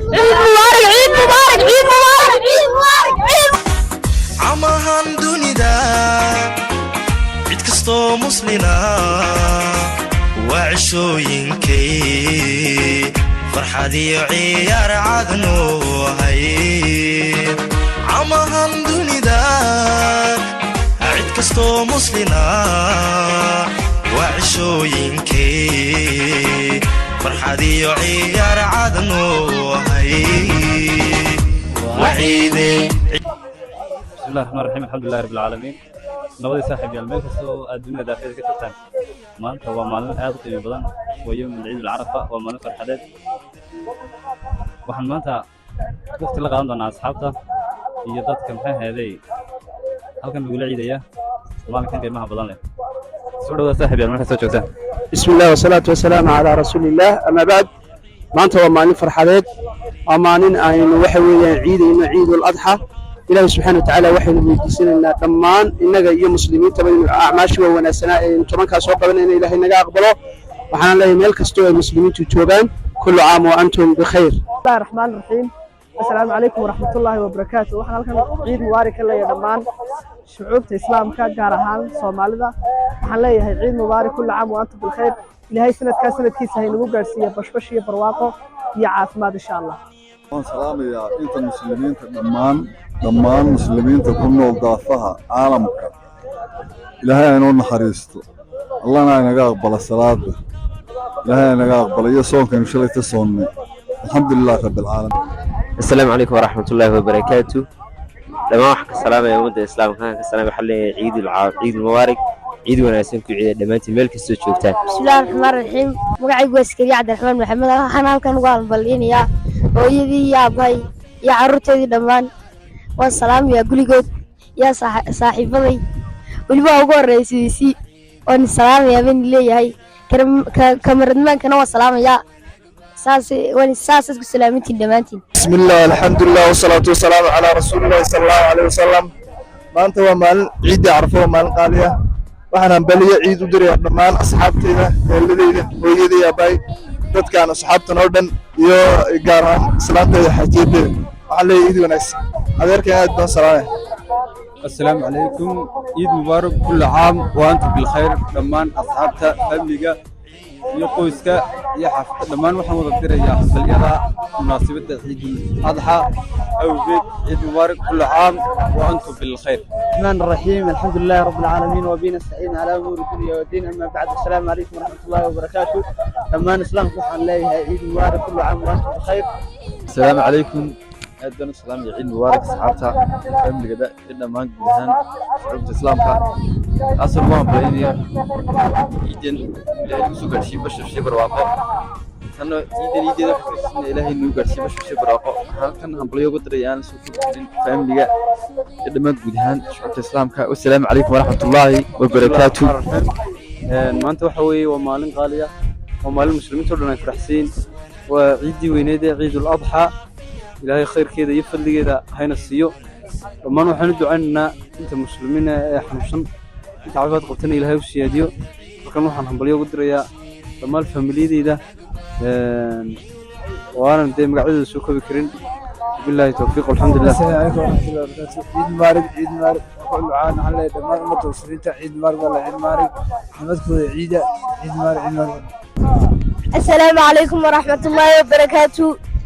Ciid mubaarak, ciid mubaarak, ciid mubaarak, ciid mubaarak, ciid. Camahan dunida cid kastoo muslina waa cishooyinkay farxad iyo ciyaar cadnu ahay. Camahan dunida cid kastoo muslina waa cishooyinkay farxad iyo ciyaar cadnu ahay waciide. بسم الله الرحمن الرحيم، الحمد لله رب العالمين. Nabadii saaxiib yaal, meel kasta oo aad dunida daafeeda ka joogtaan, maanta waa maalin aad u qiimo badan, waa يوم العيد العرفة, waa maalin farxadeed. Waxaan maanta waqti la qaadan doonaa asxaabta iyo dadka, maxay ahaydey, halkan lagula ciidaya maalinkan qiimaha badan leh. Soo dhawaada saaxiib yaal, meel kastoo joogtaan. بسم الله والصلاة والسلام على رسول الله، أما بعد. Maanta waa maalin farxadeed, waa maalin aynu waxa weeyaan ciidayno ciidul adxa. Ilaahay subxaana watacaala waxaynu weydiisanaynaa dhammaan innaga iyo muslimiintaba inuu acmaashii waa wanaagsanaa aynu 10-kaa soo qabanayna Ilaahay naga aqbalo. Waxaan leeyahay meel kastoo ay muslimiintu joogaan, كل عام وأنتم بخير. بسم الله الرحمن الرحيم، السلام عليكم ورحمة الله وبركاته. Waxaan halkan ciid mubaarak ka leeyahay dhammaan shucuubta islaamka, gaar ahaan Soomaalida. Waxaan leeyahay ciid mubaarak, كل عام وأنتم بخير. Ilaahay sanadkaa sanadkiisa ha inagu gaarsiiya bashbash iyo barwaaqo iyo caafimaad, insha Allah. Waan salaamayaa inta muslimiinta dhammaan, dhammaan muslimiinta ku nool daafaha caalamka. Ilaahay ha inoo naxariisto, Allahna inaga aqbala salaada, Ilaahay inaga aqbala iyo soonkaynu shalayta soonnay. الحمد لله رب العالمين. السلام عليكم ورحمة الله وبركاته. Dhammaan waxaan ka salaamaya ummadda islaamka. Waxaan ka salaamaya, waxaan leeyahay ciid mubaarak, ciid wanaagsan ku ciida dhammaantiin meel kastoo joogtaan. بسم الله الرحمن الرحيم. Magacaygu waa Askariya Cabdiraxmaan Maxamed. Waxaan halkan ugu hambalyeynayaa hooyadii iyo aabbahay iyo carruurteedii dhammaan. Waan salaamayaa gurigood iyo saaxiibaday, weliba waa ugu horreysaysi. Waan salaamayaa baan leeyahay. Kamaradmaankana waan salaamayaa. Saas waan saasaad ku salaamintiin dhammaantiin. بسم الله، الحمد لله، والصلاة والسلام على رسول الله صلى الله عليه وسلم. Maanta waa maalin ciidii Carfo, waa maalin qaali ah. Waxaan hambaliyo ciid u dirayaa dhammaan asxaabteyda, eheladeyda, hooyaday, aabbahay, dadkaan asxaabtan oo dhan iyo gaar ahaan islaanteyda, xaajiyadeeda. Waxaan leeyahay ciid wanaagsan. Adeerkan aad baan salaamaya. السلام عليكم، عيد مبارك، كل عام وأنتم بالخير. Dhammaan asxaabta, familiga iyo qoyska iyo xaafadda dhammaan waxaan wada dirayaa hambalyada munaasabadda ciidul adxa awgeed. عيد مبارك، كل عام وأنتم بالخير. الرحمن الرحيم، الحمد لله رب العالمين، وبه نستعين على امور الدنيا والدين، اما بعد، السلام عليكم ورحمه الله وبركاته. Dhammaan islaamka waxaan leeyahay ciid mubaarak، كل عام وأنتم بخير. السلام عليكم، aad baan u salaamaya. Ciid mubaarak asxaabta, familigada iyo dhammaan guud ahaan shucuubta islaamka. Asal waan hambalyaynaya ciidan. Ilaahay nagu soo gaadhsiiye bashbash iyo barwaaqo. Tanna ciidan ciideeda waxaan ka Ilaahay nagu gaadhsiiye bashbash iyo barwaaqo. Waxaan halkan hambalyo ugu diraya aan soo koobi karin familiga iyo dhammaan guud ahaan shucuubta islaamka. Wassalaamu calaykum waraxmatullaahi wabarakaatu. Maanta waxa weeye waa maalin qaali ah, waa maalin muslimiinta o dhan ay faraxsiin, waa ciiddii weyneed ee ciidul adxa. Ilaahay khayrkeeda iyo fadligeeda hayna siiyo dhammaan. Waxaan u ducaynaynaa inta muslimiina ee xanuunsan, inta caafimaad qabtana Ilaahay u siyaadiyo. Halkan waxaan hambalyo ugu dirayaa dhammaan familiyadeyda oo aanan dee magacyadooda soo koobi karin. وبالله التوفيق والحمد لله. السلام عليكم ورحمة الله وبركاته. عيد مبارك، عيد مبارك، كل عام. Waxaan leeyahay dhammaan ummadda muslimiinta ciid mubaarak wala ciid mubaarak, nimadkooda ciida. Ciid mubaarak, ciid mubaarak. Asalaamu calaykum waraxmatullaahi wabarakaatu.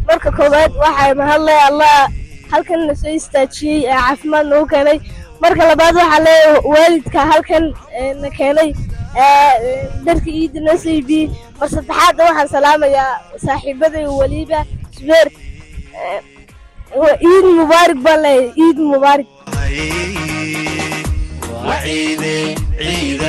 Marka koowaad waxaa mahadlaya Allah halkan na soo istaajiyey ee caafimaad nagu keenay. Marka labaad waxaa leeyahay waalidka halkan na keenay ee dharka iida noo soo iibiyey. Mar saddexaadna waxaan salaamayaa saaxiibaday, weliba Subeer. Ciid mubaarak baan leeyahay, ciid mubaarak. Waciide ciida.